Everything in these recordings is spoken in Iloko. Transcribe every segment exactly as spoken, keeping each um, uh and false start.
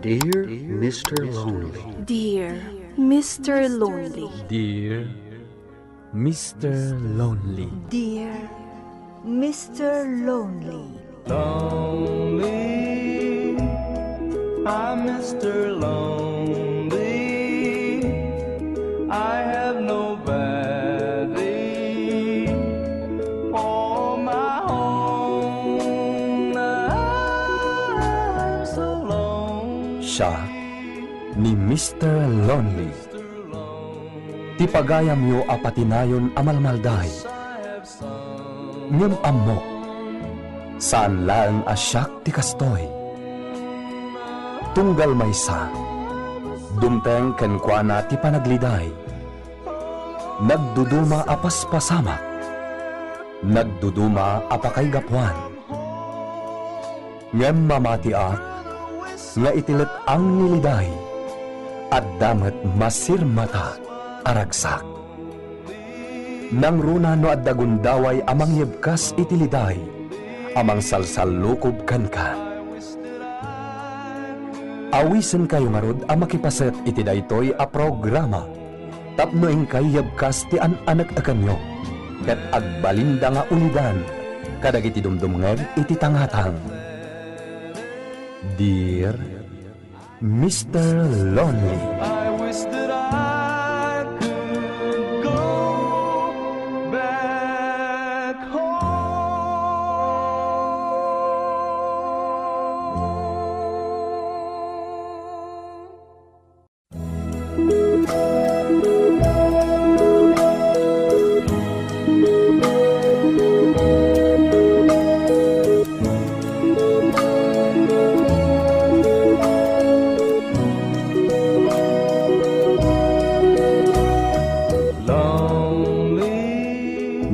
Dear Mister Lonely. Dear Mister Lonely. Dear Mister Lonely. Dear Mister Lonely. Lonely, I'm Mister Lonely. I have nobody for my own. I'm so lonely. Siak ni Mister Lonely. Ti pagayamyo a patinayon a malmalday. Ngem ammok, saan laeng a siak ti kastoy. Tunggal maysa, dumteng kenkuana ti panagliday. Nagduduma a paspasamak, nagduduma a pakaigapuan. Ngem mamatiak nga iti let-ang ni liday, adda met masirmata a ragsak. Nangruna no adda gundaway a mangyebkas iti liday a mangsalsallukob kenka. Awisenkayo ngarud a makipaset iti daytoy a programa tapno inkay yebkas ti an-anek-ekenyo ket agbalinda nga ulidan kadagiti dumdumngeg iti tangatang. Dear Mister Lonely. I wish that I could go back home.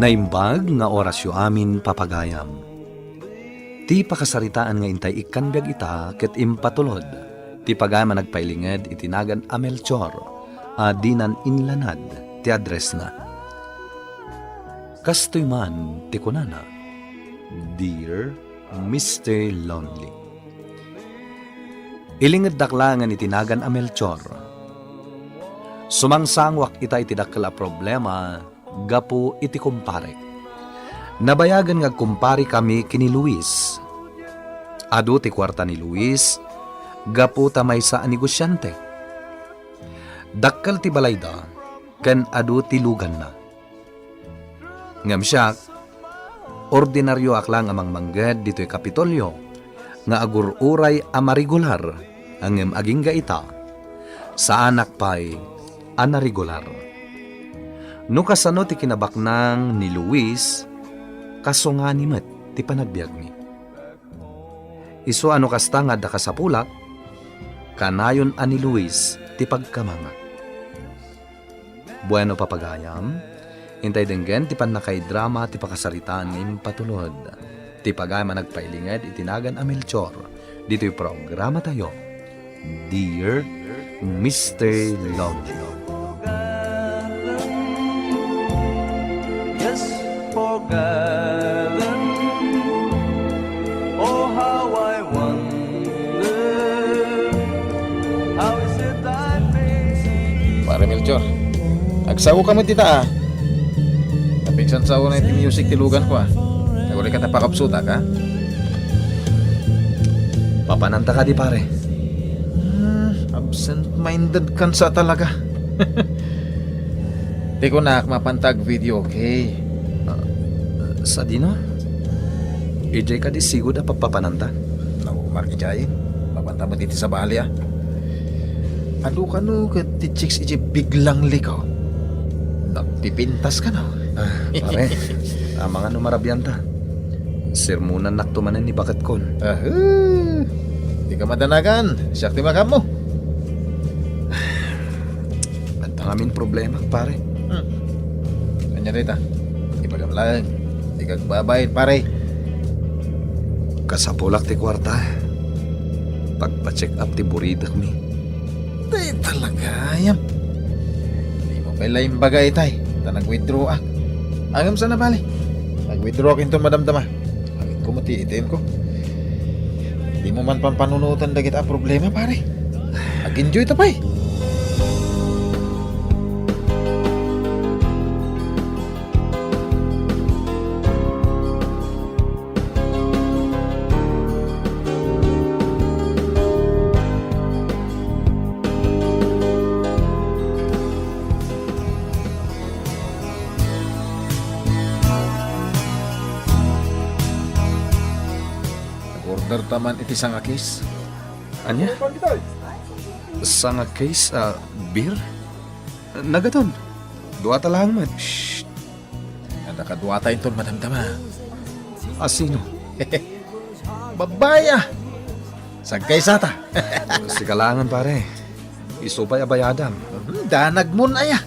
Naimbag nga orasyo amin, papagayam. Ti pakasaritaan nga intay ikkan biag ita ket impatulod ti pagayam a nagpailinged iti nagan a Melchor a dinan inlanad ti addressna. Kastoy man ti kunana, "Dear Mister Lonely." Ilingeddak laengen iti nagan a Melchor. Sumangsangoak ita iti dakkel a problema gapu iti kumparek. Nabayagen nga agkumpare kami ken ni Luis. Adu ti kuarta ni Luis gapu ta maysa a negosiante. Dakkel ti balayda ken adu ti luganna. Ngem siak, ordinarioak la nga mangmangged ditoy Kapitolyo nga agur-uray a maregular, ngem agingga ita, saanak pay a naregular. No kasano ti kinabaknang ni Luis, kasungani met ti panagbiagmi. Isu a no kasta nga adda kasapulak, kanayon a ni Luis ti pagkamangak. Bueno, papagayam, intay denggen ti pannakaidrama ti pakasaritaan nga impatulod ti pagayam a nagpailinged iti nagan a Melchor ditoy programatayo, Dear Mister Lonely. Yes, forgotten. Oh, how I wonder, how is it I may Pare Melchor, agsaoka met dita, a. Napigsan sao na iti music ti luganko, a. Agurayka ta pakabsutak, a. Papananta kadi, pare? Hmm, absent-minded kan sa talaga. Ti kunak, mapanta ag-videoke. Ah, sadino? Idiay kadi sigud a papapananta? No, Mark Jay, mapanta met iti sabali, a. Adu kano ket ti chicks idiay biglang likaw. Nagpipintas kano? Ah, pare, amangan no marabianta. Sermonannakto manen ni baketkon. Ahu! Dika madanagan, siak ti makaammo. Adda ngamin problema, pare. Hmm. Ania dayta? Ibagam laeng. Dika agbabain, pare. Kasapulak ti kuarta. Pagpa-check up ti buridekmi. Dayta la gayam. Dimo pay la imbaga itay, ta nag-withdraw ak. Ngem saan a bale. Nag-withdraw ak inton madamdama. Amin ko met ti A T M ko. Dimo man pampanunotan dagita a problema, pare. Enjoy ta pay. Nag-order ta man iti sanga case. Ania? Sanga case a beer? Nagaton. Duata laeng met. Shh. Adda kaduata inton madamdama. A sino? Babai a. Sagkaysata. Sika laengen, pare. Isu pay a bayadam. Hmm, danagmon aya.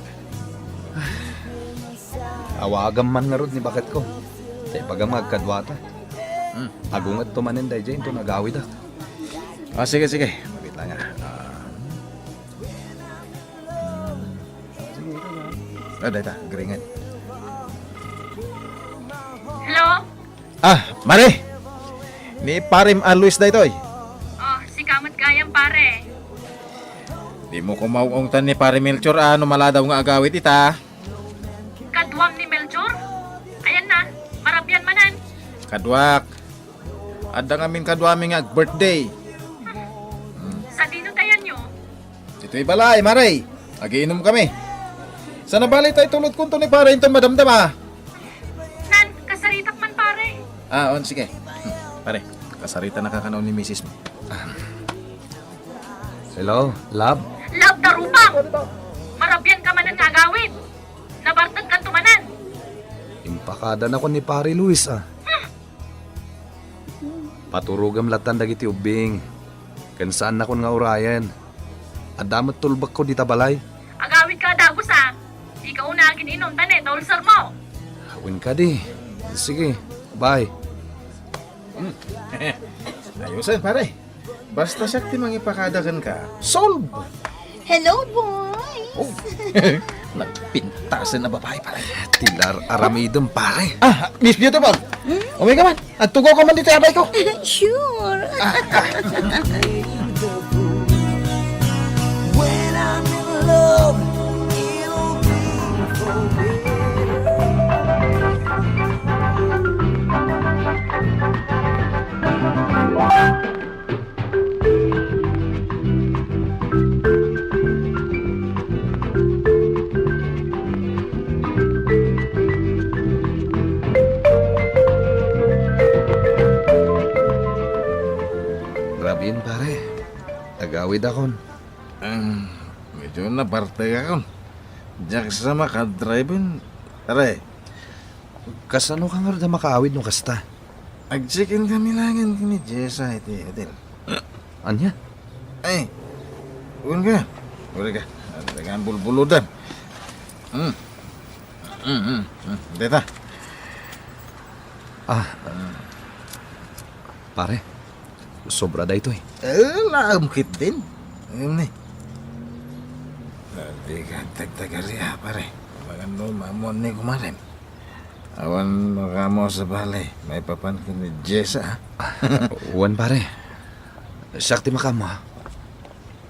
Awagam man ngarud ni baketko. Ta ibagam nga agkaduata. Hmm. Agungetto manen daydiay inton agawidak. Ah, sige, sige. Wait lang, ah. Ah. Hmm. Sige, ito na. Ah, dayta, gringan. Hello? Ah, Mare! Ni Parem a Luis daytoy. Oh, sika met gayam, pare. Dimo koma ung-ungtan ni Pare Melchor a no maladaw nga agawid ita. Kaduam ni Melchor? Ayanna, marabian manen. Kaduak. Adda ngamin kaduami nga ag-birthday. Sadino ti ayanyo? Ditoy balay, Mare. Agiinomkami. Sana bali ta itulodko inton ni Pare inton madamdama. Nan, kasaritak man, pare. Ah, on, sige. Pare, kasaritanaka kano ni misis mo. Hello, love? Love, darupang! Marabianka manen nga agawid. Nabartekkanto manen. Impakadanakon ni Pare Luis, ah. Paturogam lattan dagiti ubbing. Ken saannakon nga urayen. Adda met tulbekko dita balay. Agawidka a dagus, a. Dika una agin-inom ta ne, ta ulsermo. Wen kadi. Sige, bye. Hmm. Ayosen, pare. Basta siak ti mangipakada kenka, solve! Hello, boys! Oh. Nagpintasen a babae, pare. Ti lar-aramidem, pare. Ah, Miss Beautiful! Hmm? Umay ka man! Agtugaw ka man ditoy abay ko! Sure! When I'm in love, it'll be forever. Grabe yun, pare. Agawidakon. Ah, medyo nabartekakon. Diak sa makadriven, pare. Kasano ka ngarud a makaawid no kasta? Ag-check-in kami laengen ken ni Jessa iti hotel. Ania? Ay, wen ka. Wen ka. Wen ka, bulbuludan. Hmm. Hmm, hmm, hmm. Deta. Ah. Pare, sobra daytoy. Eh, laem ketdin. Ayun ni. Dati ka tagtagari, ah, pare. Magano, mamon ni kumaren. Awan makamo sa balay, maipapan ken ni Jessa, ha? Wen, pare. Siak ti makamo, ha?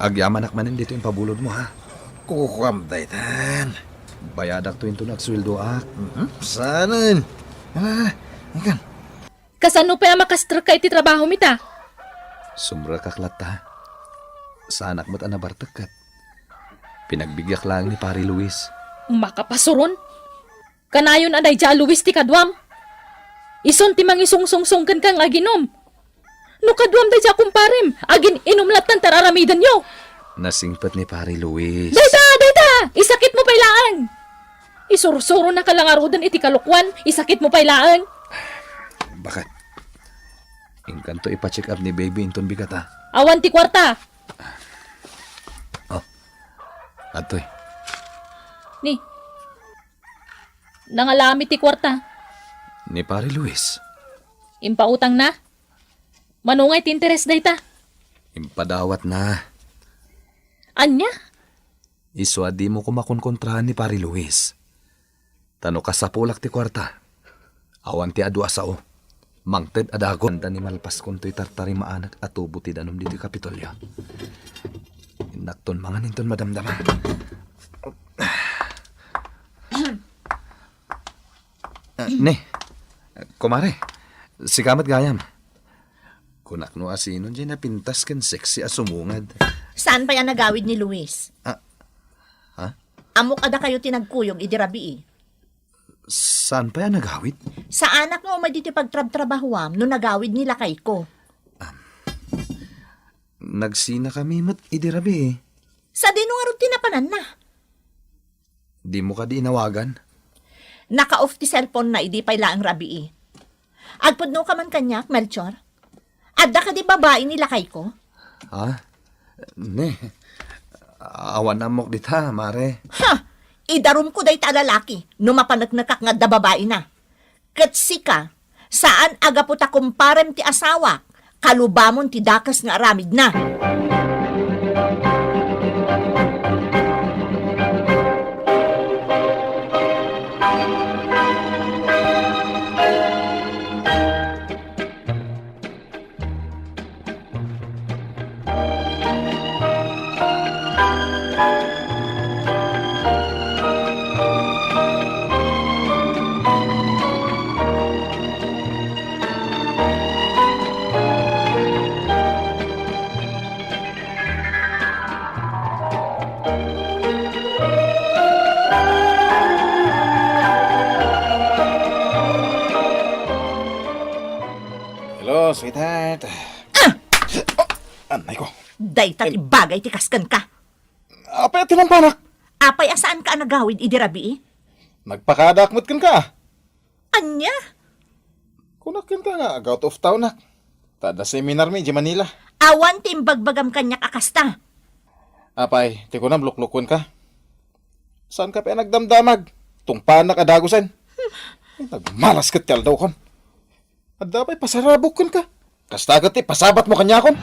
Agyamanak manen ditoy impabulodmo, ha? Kukuam daytan. Bayadakto inton agsueldoak. Mhm, saanen. Ala, ala, ikan. Kasano pay a makastrekka iti trabahom ita? Sumrekak latta. Saanak met a nabartek ket pinagbiggak laeng ni Pare Luis. Makapasuron? Kanayon a daydiay a Luis ti kaduam. Isun ti mangisungsungsong kenka nga aginom. No kaduam daydiay a kumparem, agin-inom lattan ti ar-aramidenyo. Nasingpet ni Pare Luis. Dayta, dayta! Isakitmo pay laeng! Isursuronaka la ngaruden iti kalokuan, isakitmo pay laeng. Bakit? Inkanto ipa-check up ni baby inton bigat, a. Awan ti kuarta. Oh. Adtoy. Ni. Nangalami ti kuarta. Ni Pare Luis. Impautangna? Mano ngay ti interes dayta? Impadawatna. Ania? Isu a dimo koma konkontraen ni Pare Luis. Ta no kasapulak ti kuarta, awan ti adu a sao. Mangted a dagon. Anda ni malpaskontoy tartarimaanak a tubo ti danum ditoy Kapitolyo. Innakton mangan inton madamdama. Ah, ne, kumare, sika met gayam. Kunak no asino diay napintas ken sexy a sumungad. Saan pay a nagawid ni Luis? Ah, ha? Ammok a dakayo ti nagkuyog idi rabii. Saan pay a nagawid? Saanak nga umay ditoy pagtrabtrabahoam no nagawid ni lakayko. Nagsinakami met idi rabii. Sadino ngarud ti napananna? Dimo kadi inawagan? Naka-off ti cellphone-na idi pay laeng rabii. Agpudno ka man kaniak, Melchor? Adda kadi babai ni lakayko? Ha? Ne. Awan ammok dita, mare. Ha! Idarumko dayta a lalaki no mapaneknekak nga adda babaina. Ket sika, saan a gapu ta kumparem ti asawak, kalubamon ti dakes nga aramidna. Hello, sweetheart. Ah! Oh, anay ko. Dayta ti bagay ti kas kenka. Apay a tinampanak? Apay a saanka a nagawid idi rabii? Nagpakadaak met kenka. Ania? Kunak kenka nga ag-out of townak. Ta adda seminarmi idiay Manila. Awan ti imbagbagam kaniak a kasta. Apay, ti kunam luklukuenka. Saanka pay a nagdamdamag? Tungpaannak a dagusen. Ay, nagmalas ket ti aldawkon. Adda pay pasarabok kenka. Kasta ket ti pasabatmo kaniakon.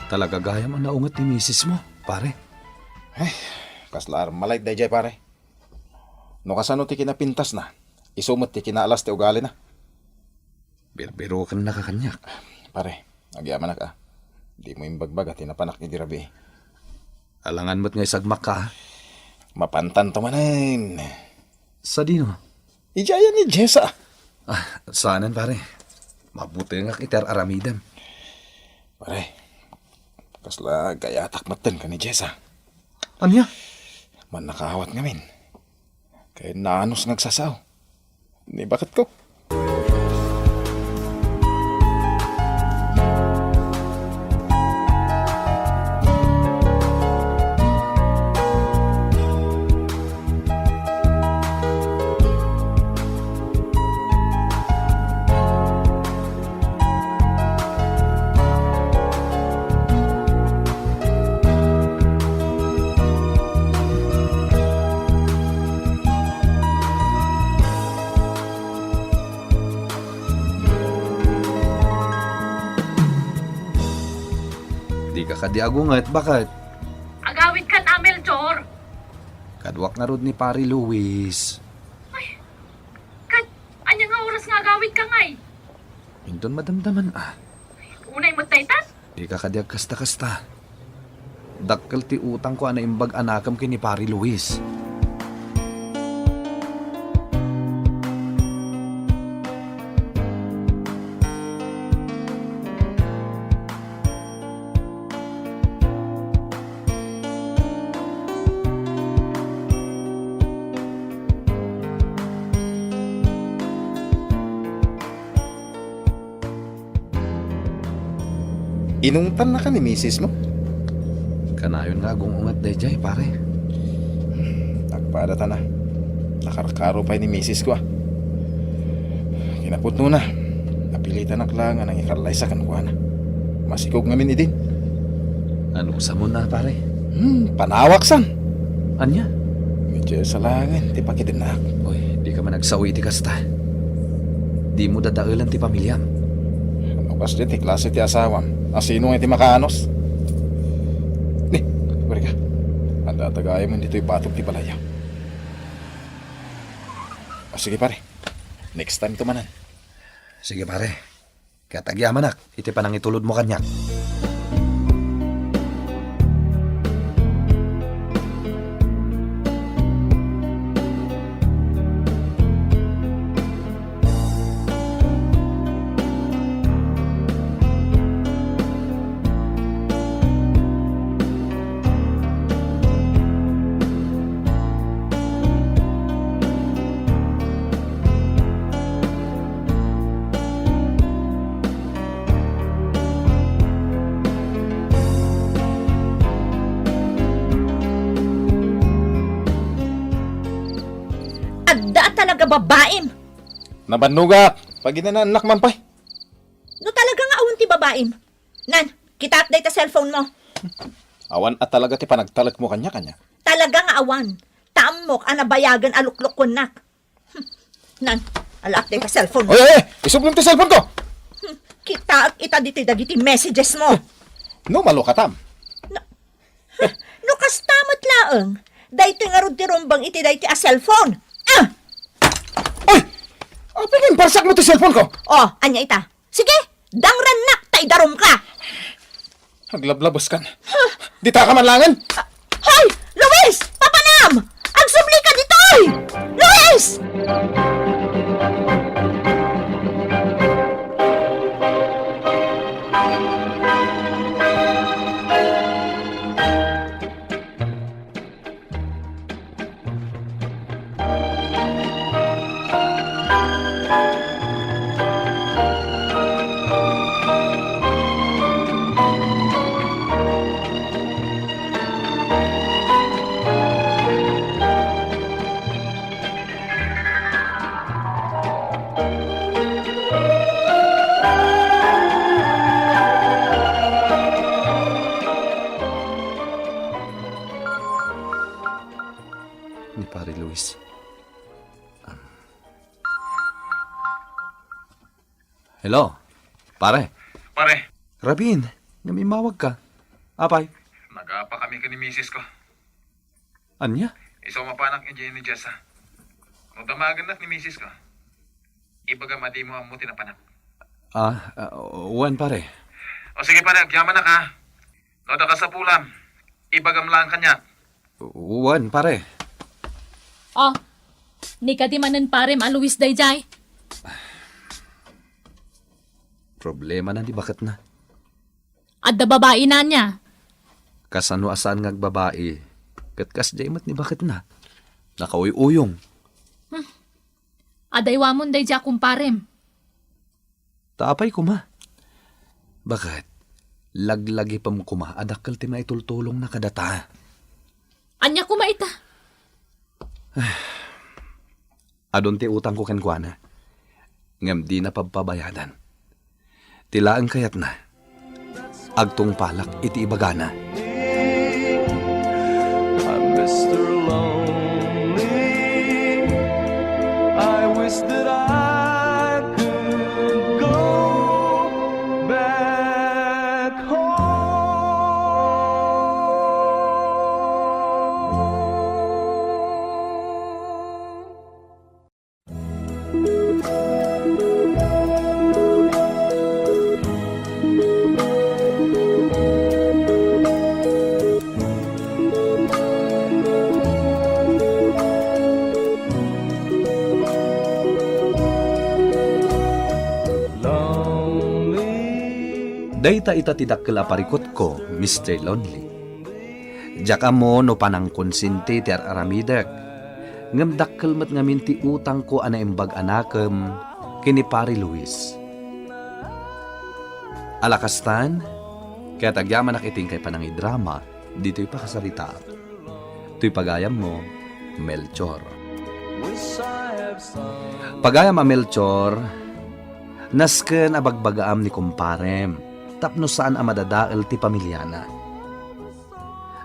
Talaga gayam a naunget ti misismo, pare. Ay, kasla armalait daydiay, pare. No kasano ti kinapintasna, isu met ti kinaalas ti ugalina. Birbirokennaka kaniak. Pare, agyamanak a. Dimo imbagbaga ti napanak idi rabii. Alangan met nga isagmakka a. Mapantanto manen. Sadino? Idiay ni Jessa. Ah, saanen, pare. Mabutengak iti ar-aramidem. Pare, kasla gayatak metten ken ni Jessa. Ania? Mannakaawat ngamin. Kay naanus nga agsasao. Ni baketko. Dika kadi agunget, baket? Agawidkan a, Melchor. Kaduak ngarud ni Pari Luis. Ay, ket ania nga oras nga agawidka ngay? Inton madamdaman a. Unay met dayta? Dika kadi agkasta-kasta. Dakkel ti utangko a naimbag a nakem ken ni Pari Luis. Inungtannaka ni misismo? Kanayon nga agung-unget daydiay, pare. Agpadatan a. Nakarkaro pay ni misisko a. Kinapudnona, napilitanak la nga nangikallaysa kenkuana. Masikog ngamin idin. Anusamon a, pare? Hmm, panawaksan. Ania? Medyo salangen ti pakidennak. Oy, dika man agsao iti kasta. Dimo dadaelan ti pamiliam. No kasdi ti klase ti asawam, a sino nga iti makaanus? Ni, pare ka. Adda ta gayamen ditoy batok ti balaya. O, sige, pare. Next time to manen. Sige, pare. Ket agyamanak iti panangitulodmo kaniak. Adda talaga babaim! Nabannogak! Paginanaannak man pay! No talaga nga awan ti babaim, nan, kitaek dayta cellphone mo. Awan a talaga ti panagtalekmo kaniak, ania? Talaga nga awan. Ta ammok a nabayagen a luklukkuennak. Hmm. Nan, alaak dayta cellphone mo. Oy, oy, oy! Isublom ti cellphone ko! Hmm. Kitaek ita ditoy dagiti messages mo. No, malokatam. No, no kasta met laeng, daytoy ngarud ti rumbeng iti daytoy a cellphone. Ah! Oy! Apay nga imparsak mo ti cellphone ko? Oh, ania ita? Sige, dangrennak ta idarumka. Aglablabeskan. Huh? Ditaka man laengen. Ah, hoy! Luis! Papanam! Agsublika ditoy! Luis! Ni Pare Luis. Hello, pare. Pare. Rabin, nga immawag ka. Apay? Nagapa kami ken ni misis ko. Ania? Isu mapanak idiay New Jersey. No damagennak ni misis ko, ibagam a dimo ammo ti napanak. Ah, ah, wen, pare. O sige, pare, agyamanak, ha. No adda kasapulam, ibagam laeng kaniak. Wen, pare. Oh, ni kadi manen parem a Luis daydiay? Problemana ni baketna. Adda babaina ania? Kasano a saan nga agbabai, ket kasdiay met ni baketna. Nakauyuyong. Hmm. Adaywamon daydiay a kumparem. Ta apay koma? Baket, laglagipem koma a dakkel ti maitultulongna kadata. Ania koma ita? Adun ti utangko kenkuana, ngem dina pabpabayadan. Ti laeng kayatna, agtungpalak iti ibagana. I'm Mister Lonely. I wish that I could go back home. Dayta ita ti dakkel a parikutko, Mister Lonely. Diak ammo no panangkonsinti ti ar-aramidek, ngem dakkel met ngamin ti utangko a naimbag a nakem ken ni Pare Luis. Ala kastan, ket agyamanak iti inkay panangidrama ditoy pakasaritaak. Toy pagayammo, Melchor. Pagayam a Melchor, nasken a bagbagaam ni kumparem tapno saan a madadael ti pamiliana.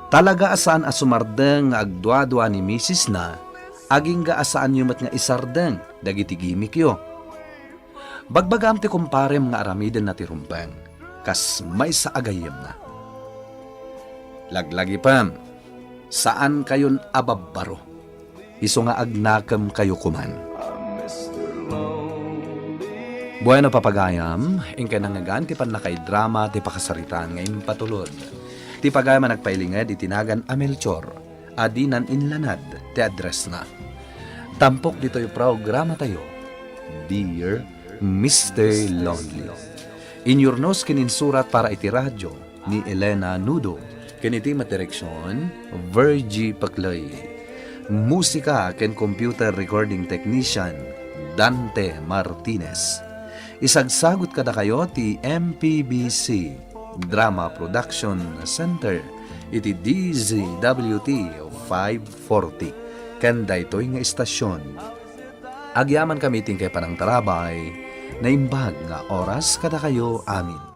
Talaga a saan a sumardeng nga agduadua ni misisna, agingga a saanyo met nga isardeng dagiti gimikyo. Bagbagam ti kumparem nga aramidenna ti rumbeng, kas maysa a gayyemna. Laglagipem, saankayon a babbaro. Isu nga agnakemkayo koman. Bueno, papagayam, inkay nangngegan ti pannakaidrama ti pakasaritaan nga impatulod. Ti pagayam a nagpailinged iti nagan a Melchor, a dinan inlanad ti addressna. Tampok ditoy programatayo, Dear Mister Lonely. Inyurnos ken insurat para iti radio ni Elena Nudo, ken iti met direksion, Virgie Paclay. Musika ken computer recording technician, Dante Martinez. Isagsagut kadakayo ti M P B C Drama Production Center iti D Z W T five forty. Ken daytoy nga istasyon, agyamankami ti inkay panangtarabay, naimbag nga oras kadakayo amin.